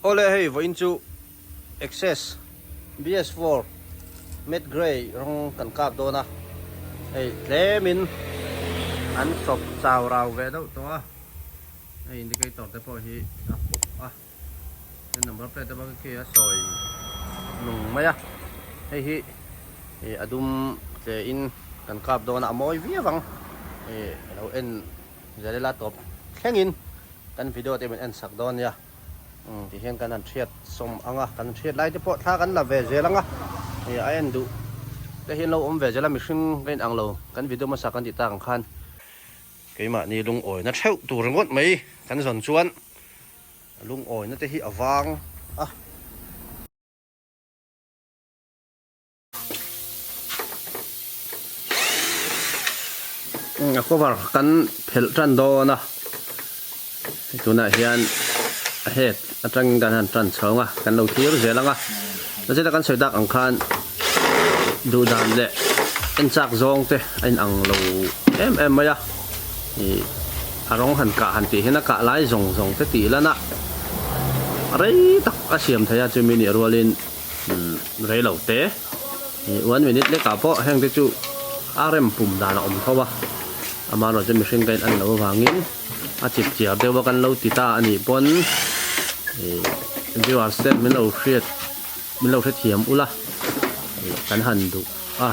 Awle hei vawiin chu Access BS4 Matte Grey rawng kan kap dawn a, hei tlemin an chawp chau rau ve deuh tawh a, hei indicator te pawh hi a pawp a, chuan number plate te pawh khi a sawi nung mai a, hei hi a dum tle in kan kap dawn a, a mawi viau ang ih lo en zel ila tawp thlengin kan video te min en sak dawn nia. Umm ti hian kan han hriat sawm ang a, kan hriat lai te pawh thla kan la ve zel ang a, ih a en duh te hi an lo awm ve zel a, mihring ka inang lo kan video hmasa kan tih tak ang khan keimahni lungawina theuh tur ringawt mai kan zawn chuan lungawina te hi a vang a. A cover kan phelh tan dawn a tunah hian a head atangin kan han tan chho ang a kan lo thlir zel ang a nachita kan sawi tak ang khan duh dan leh en chak zawng te a in ang lo em em mai a ih a rawng han kah han tih hian a kah lai zawng zawng te tih lan a rei tak a siam thei a chumi nih rualin. Rei lo te one minute lek ah pawh heng te chu a rem pum dan a awm tho a amaherawhchu chu mihring ka in an lo avangin a chip chiar deuh a kan lo ti ta a nih pawn ih viewers te min lo hriat min lo hrethiam ula ih kan han duh a.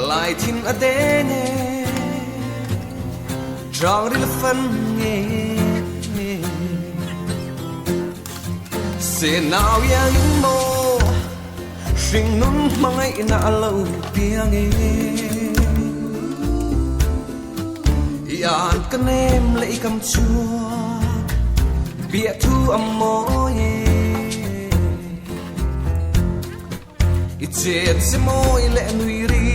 Lai thin a deng e Trang ril fan nge Se nau yang in maw Hring nun hmangaih na lo piang e Yan ka nem lei kam chuak Bia thu a mawi e I chet si mawi leh nui ri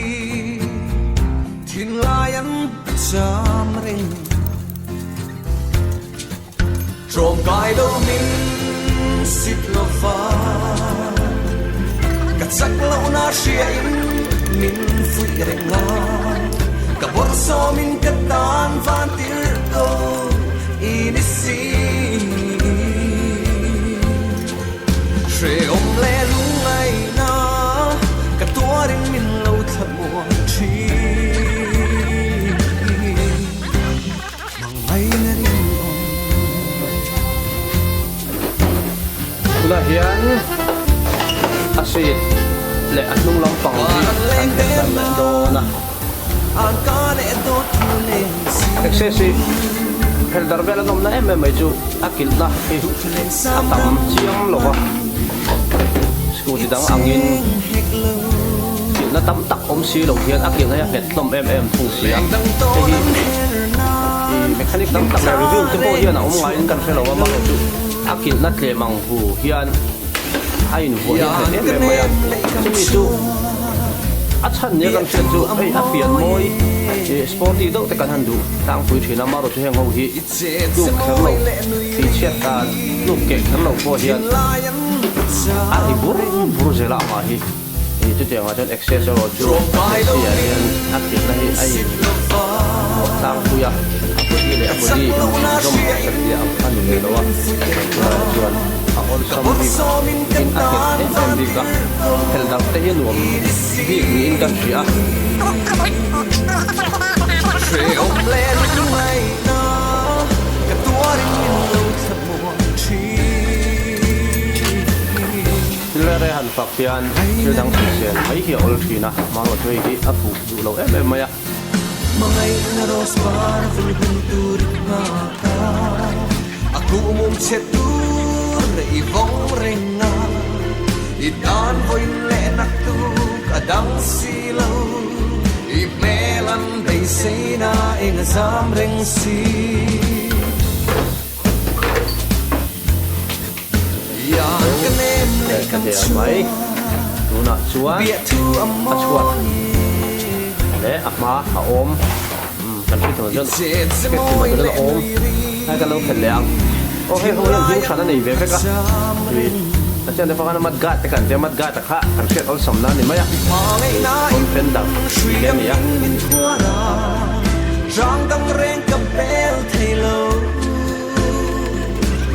thinlai an cham reng Tlawmkai lo min sit lova ka chak lohna hria in min fuih reng a ka bawrhsawm in ka tan van tir ko i ni si. Hrehawm leh lungngaihna ka tuarin min lo thlamuan thin. Hmangaihna rinawm. Tunah hian a seat leh a hnung lampang hi kan hmet dan leh dawn a. Access hi phel dar vel an awmna em em mai chu a kilhna hi a tam chiang lo va, scooty dang angin kilhna tam tak awm si lo hian a kilhna hi a nghet hlawm em em thung si a, hei hi ih mechanic tam tak leh review te pawh hian a awm ngaiin kan hre lo a, amaherawhchu a kilhna tlem ang hu hian a invuah hi a nghet em em mai a, chumi chu. A chhan nia kan hriat chu hei a pian mawi ih sporty deuh te kan han duh tlangpui thin a, marawh chu heng ho hi tluk kher lo tih chhiat dan tluk keh kher lo pawh hian a ri bur bur zel a amah hi ih chutiang ah chuan access erawh chu a taxi ah hian a kilhna hi a in vuah tlangpui a, a body leh a body inzawm hausa tih ang a ni ve lo a chuan. A awlsam bik in a nghet em em bik a, phel dang te hi nuam bik niin kan hria a. Thil rere han fak hian thil dang hrisel mai hi a awl thin a, mahrawh chu hei hi a fuh duh lo em em mai a. A kuhmum chhe tur i vawng reng a, i tan vawiin leh naktuk a dang si lo. I hmel an beiseina eng a zam reng si. Ian ka nem leh ta der mai. Tunah chuan a chhuat leh a hma a awm kan hre thei chuan hriat thei a awm hei kan lo khelh leh ang. Aw hei ho hian hming hran a nei ve vek a ih a chian te pawh khan mud guard te kan tia mud guard a kha kan hriat awlsam na a ni mai a ih front fender tih te a ni a.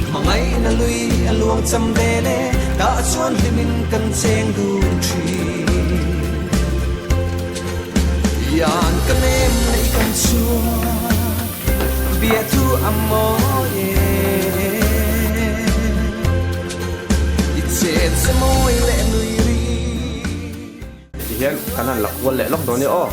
Hmangaihna lui a luang cham vel e, tah chuan hlimin kan cheng dun thin. Ian ka nem leh kan chuan biahthu a mawi e, i chet che mawi leh nui ri. Tihian kan han la kual leh lawk dawn nia aw.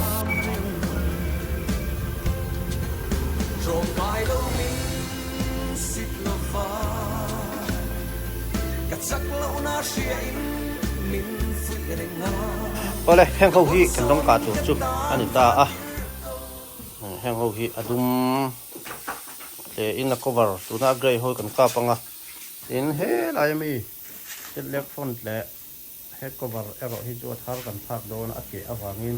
Awle heng ho hi kan rawng kah tur chu a ni ta a, heng ho hi a dum hle in a cover tuna a grey ho hi kan kap ang a, tin helai ami headlamp front leh Head cover erawh hi chu a thar kan thlak dawn a, a keh avangin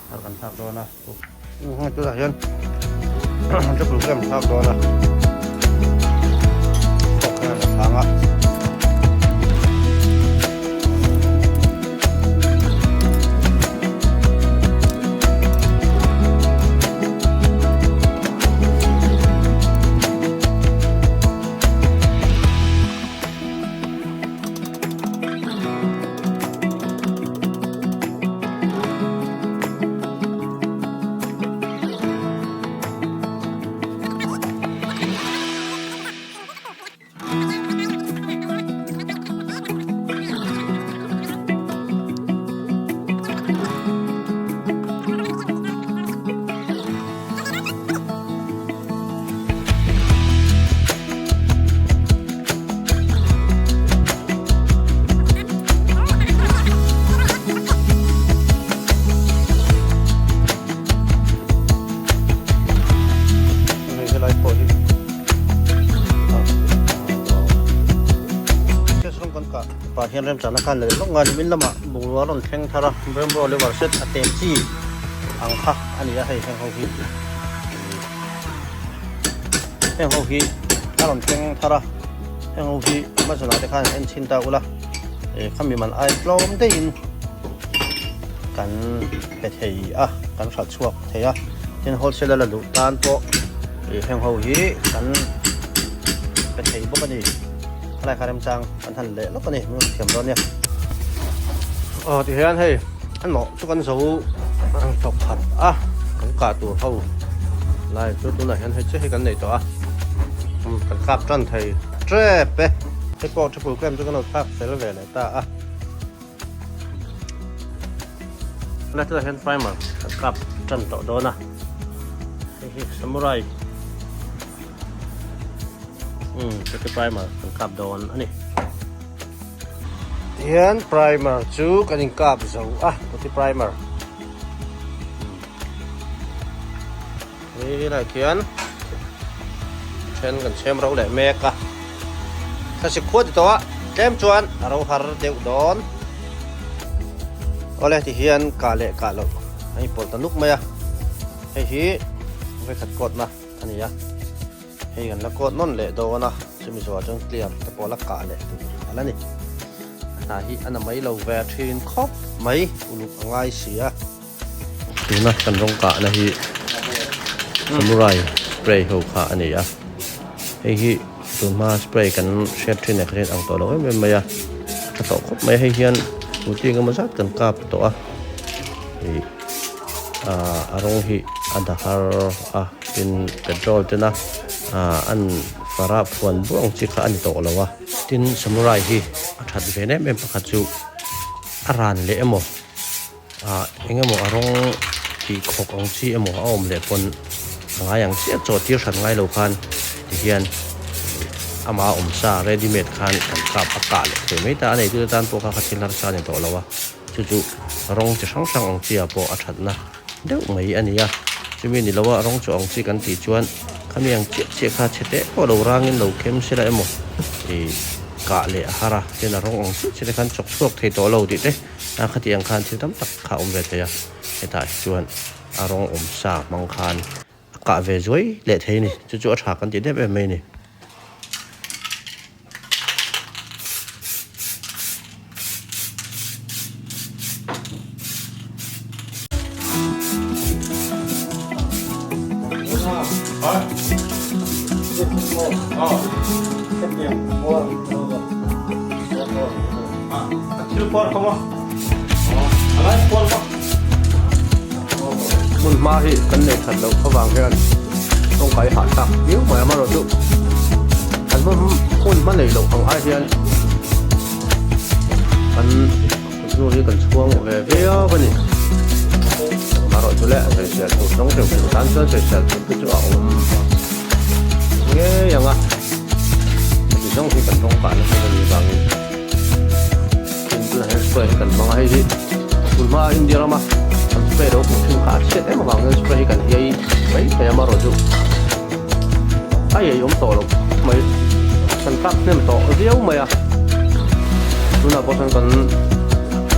thar kan thlak dawn a. Hei tunah hian triple clamp thlak dawn a, fork hian a thlang a. Pah hian remchana khan leh lawk ngai nimin lamah bungrua rawn thleng thar a Brembo lever set a tel chi ang kha a ni a hei heng ho hi. Heng ho hi a rawn thleng thar a heng ho hi Amazon ah te khan en chhin ta ula eh khami man ai tlawm deihin kan pe thei a kan hralh chhuak thei a tin wholesale a la luh tan pawh ih heng ho hi kan pe thei bawk a ni helai kha remchang kan han leh lawk a ni min rawn thiam dawn nia aw tihian hei an mawh chu kan zo thawk khat a kan kah tur ho lai chu tunah hian hei chiah hi kan nei tawh a kan kap tan thei tep e hei pawh triple clamp chu kan lo thlak fel ve leh ta a tunah tunah hian primer kan kap tan tawh dawn a hei hi samurai um chuti primer kan kap dawn a ni. Tihian primer chu kan inkap zo a putty primer hei lai khian then kan chhem ro leh mek a thlasik khua ti tawh a tlem chuan a ro har deuh dawn awle tihian kah leh kah loh a inpawlh ta nuk mai a hei hi vawikhat coat na a ni a. Hei kan la kawt nawn leh dawn a, chumi zawhah chuan clear te pawh la kah leh tur a la ni. A hna hi a na mai lo ve thin khawp mai, uluk a ngai si a. Tuna kan rawng kahna hi samurai spray ho kha a ni a, hei hi tunhma spray kan hriat thin leh kha hian ang tawh lo em em mai a, a tha tawh khawp mai a, hei hian scooty engemaw zat kan kap tawh a, ih a rawng hi a dahar a. Tin, petrol tena an fara phuan buang ang chi kha a ni tawh lo a. Tin, samurai hi a that ve em em pakhat chu a ran leh emaw ah eng emaw a rawng tih khawk ang chi emaw a awm leh pawn a ngai ang chiah chaw tir hran ngai lo khan tihian amah a awm sa ready made khan kan kap a kah leh thei mai ta a neitute tan pawh kha kha thil harsa a ni tawh lo a chu chu rawng chi hrang hrang ang chi ah pawh a thatna. deuh mai a ni a, chumi ni loa rawng chu ang chi kan tih chuan khami ang chiah chiah kha chhe teh pawh lo rangin lo khem sela emaw ih kah leh a har a, tin a rawng ang chiah chiah te khan chawk chhuak thei tawh lo tih te a khati ang khan thil tam tak kha a awm ve thei a, hetah hi chuan a rawng awm sa hmang khan a kah ve zuai leh thei a ni, chu chu a tha kan tih deuh em mai a ni. Hmun hma hi kan nei that loh avang hian tawngkai hahthlak viau mai amaherawhchu kan hmun hmun hma nei loh ang ai hian kan kut hnu hi kan chhuang ve viau a ni. Amaherawhchu leh sawisel tur hrang hrang tur tan chuan sawisel tur te chu a awm ngei ang a, heti zawng hi kan tawngkahna hmun a nih vangin simple hair spray hi kan hmang a, hei hi tun hma India rama kan spray lo hmuh thin kha a chhiat em avang hian spray hi kan hiai mai mai a, amaherawhchu a ei awm tawh loh mai kan tlak hnem tawh viau mai a tunah pawh chuan kan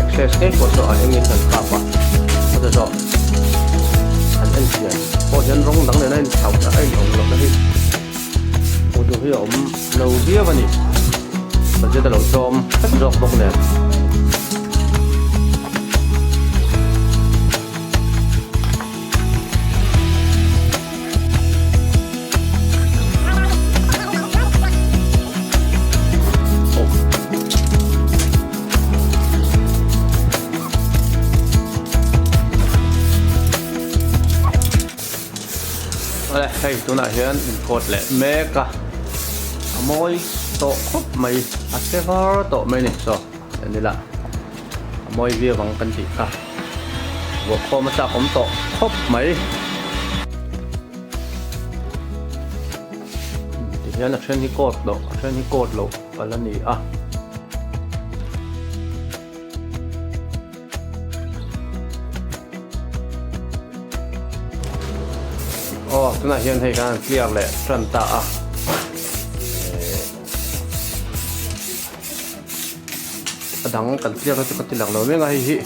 access ngei pawh chu a engin kan kap a a zawh an en chian pawh hian rawng dang nena inchhauh a inawm lohna hi hmuh tur hi a awm lo viau a ni budget a lo tlawm hlek zawk bawk nen. Awle hei tunah hian inkawt leh mek a a mawi tawh khawp mai a che var tawh mai a ni saw en ila a mawi viau ang kan tih kha vuah khawm a chak awm tawh khawp mai. Tihian a then hi coat loh a then hi coat loh palh a ni a. Aw tunah hian hei kan han clear leh tan ta a a dang kan clear na chu ka ti lang lo mek a hei hi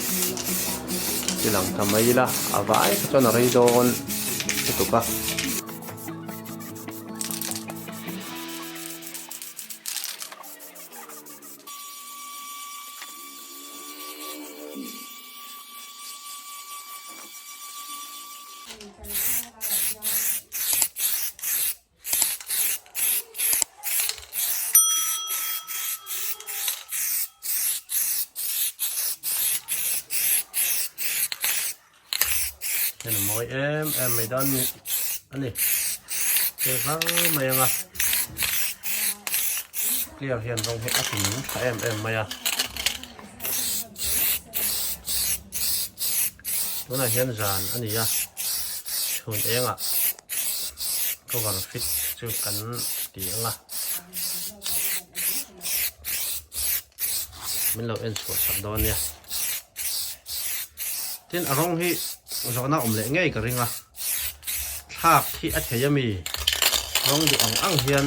ti lang ta mai ila a vai kha chuan a rei dawn lutuk a. Hei a mawi em em mai dawn a ni che var mai ang a clear hian rawng hi a ti nung tha em em mai a tunah hian zan a ni a chhun engah cover fit chu kan ti ang a min lo en chhuah sak dawn nia tin a rawng hi zawhna awm leh ngei ka ring a thlak hi a thei ami rawng duh ang ang hian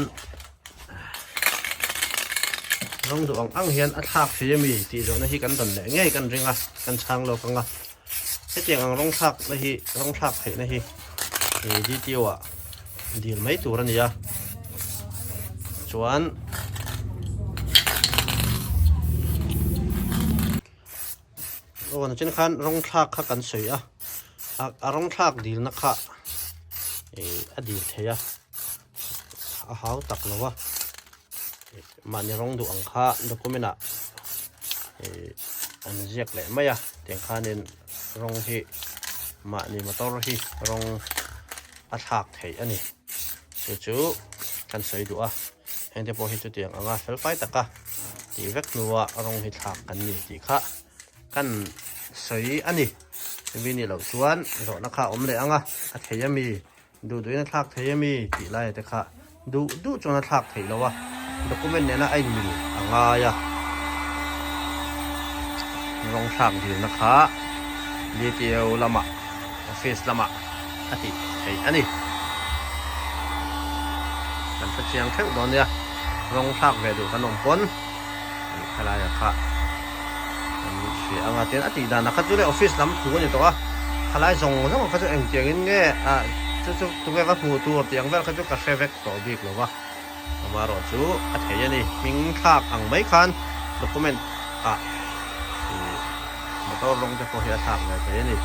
rawng duh ang ang hian a thlak thei ami tih zawhna hi kan dawn leh ngei kan ring a kan chhang lawk ang a hetiang ang rawng thlak na hi rawng thlak theih na hi D_T_O ah dil mai tur a ni a chuan aw nichin khan rawng thlak kha kan sawi a a rawng thlak dilna kha ih a dil thei a a hau tak lo a mahni rawng duh ang kha document ah ih an ziak leh mai a tiang khanin rawng hi mahni motor hi rawng a thlak theih a ni chu chu kan sawi duh a heng te pawh hi chutiang anga fel fai taka tih vek hnua rawng hi thlak kan ni tih kha kan sawi a ni chumi nih loh chuan zawhna kha a awm leh ang a a thei ami duh duhin a thlak thei ami tih lai te kha duh duh chuan a thlak theih loh a document nena a inmil a ngai a rawng thlak dilna kha D_T_O lamah office lamah a tih theih a ni kan hre chiang theuh dawn nia rawng thlak ve duh kan awm pawn. Khalaia kha kan hria anga tin a tih danah kha chu le office lam thu a ni tawh a, khalai zawng zawng kha chu engtiangin nge ah chu chu tunge va hmuh tur tih ang vel kha chu ka hre vek tawh bik lo va, amaherawh chu a thei a ni, hming thlak ang mai khan document ah ih motor rawng te pawh hi a thlak ve thei a ni.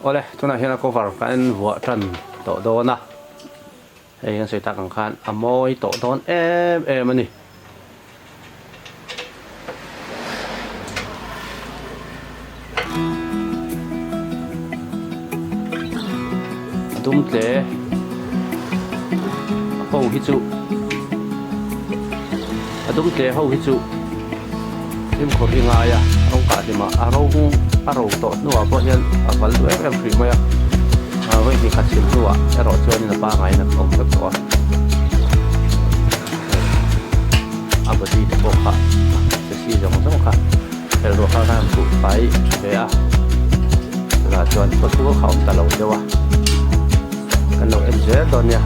Awle, tunah hian a cover ka en vuah tan tawh dawn a, hei kan sawi tak ang khan a mawi tawh dawn em em a ni. A dum tle ho hi chu a dum tle ho hi chu. Fimkhur hi ngai a, rawng kah hlimah a ro a ro tawh hnuah pawh hian a val duh em em hrih mai a, vawi hnih khat chhilh hnuah erawh chuanin a pangaiin a awm vek tawh a, a body te pawh kha chassis zawng zawng kha phelh ruah kha khan an khuh fai tha ve a, tunah chuan khawchhung kha a awm ta lo deuh a, kan lo en zel dawn nia.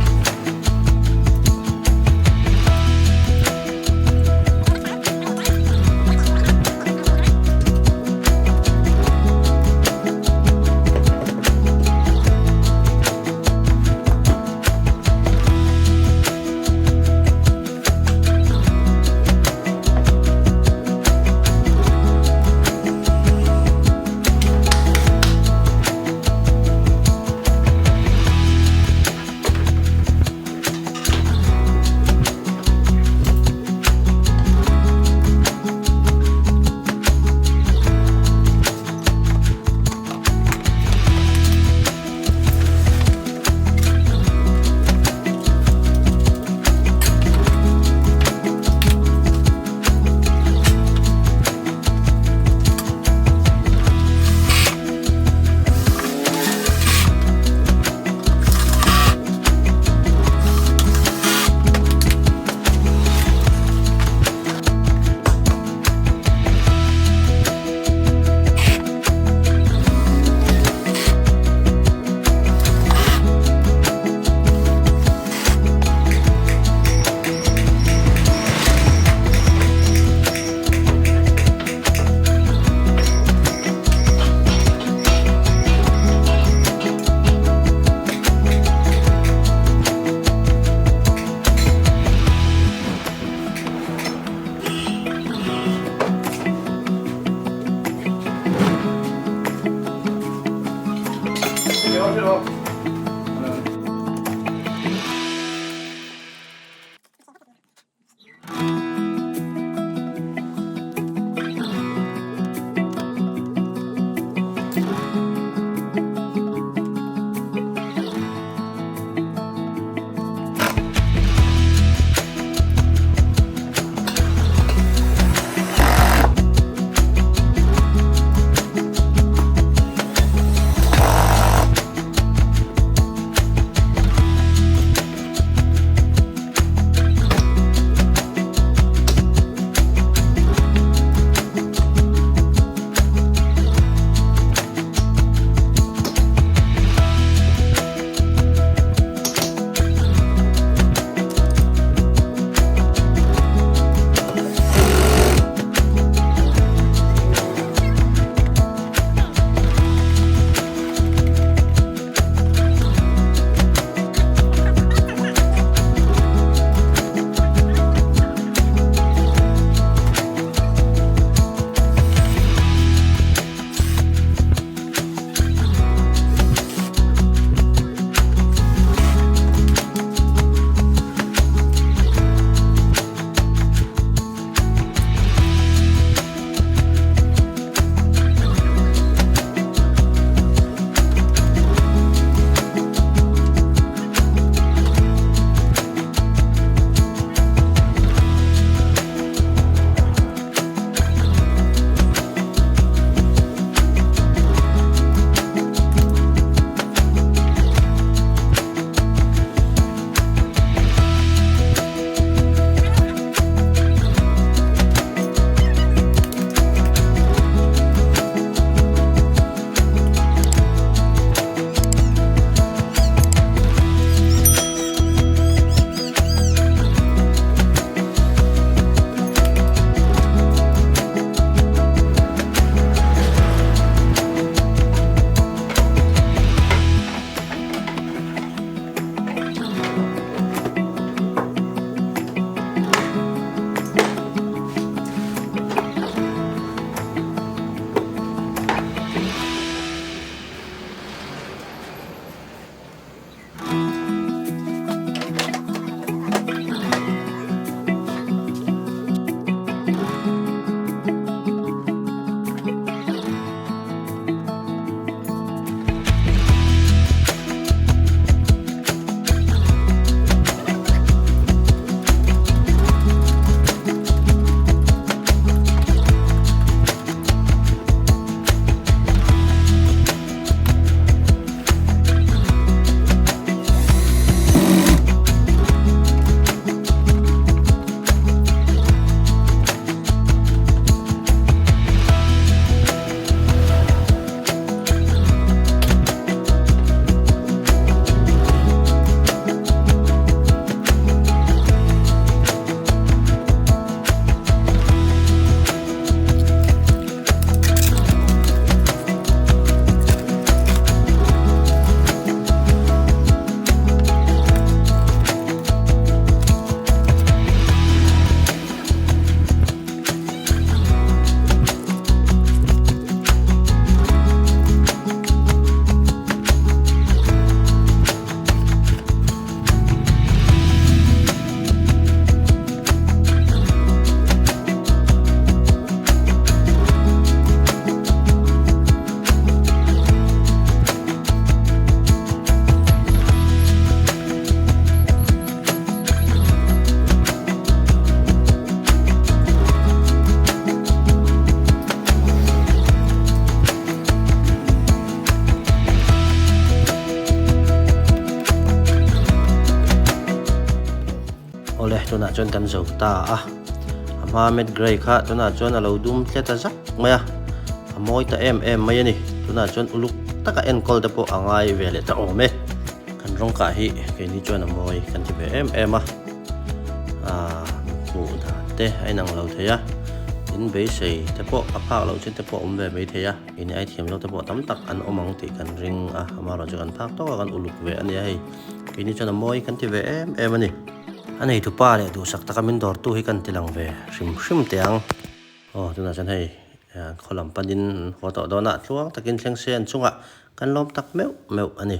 Awle, tunah chuan kan zo ta a. A hma Matt Gray kha tunah chuan a lo dum tle ta zak mai a, a mawi ta em em mai a ni. Tunah chuan uluk taka enkawl te pawh a ngai ve leh ta awm e. Kan rawng kah hi keini chuan a mawi kan ti ve em em a, aaa hmuh dan te a inang lo thei a, in beisei te pawh a phak loh chin te pawh a awm ve mai thei a, keini ai thiam lo te pawh tam tak an awm ang tih kan ring a, amaherawhchu kan phak tawk a kan uluk ve a nia hei. Keini chuan a mawi kan ti ve em em a ni. A neitu pa leh duhsak taka min dawrtu hi kan ti lang ve hrim hrim teh ang. Aw tunah chuan hei khaw lam panin an haw tawh dawn a, tluang takin thleng se an chungah kan lawm tak meuh meuh a ni.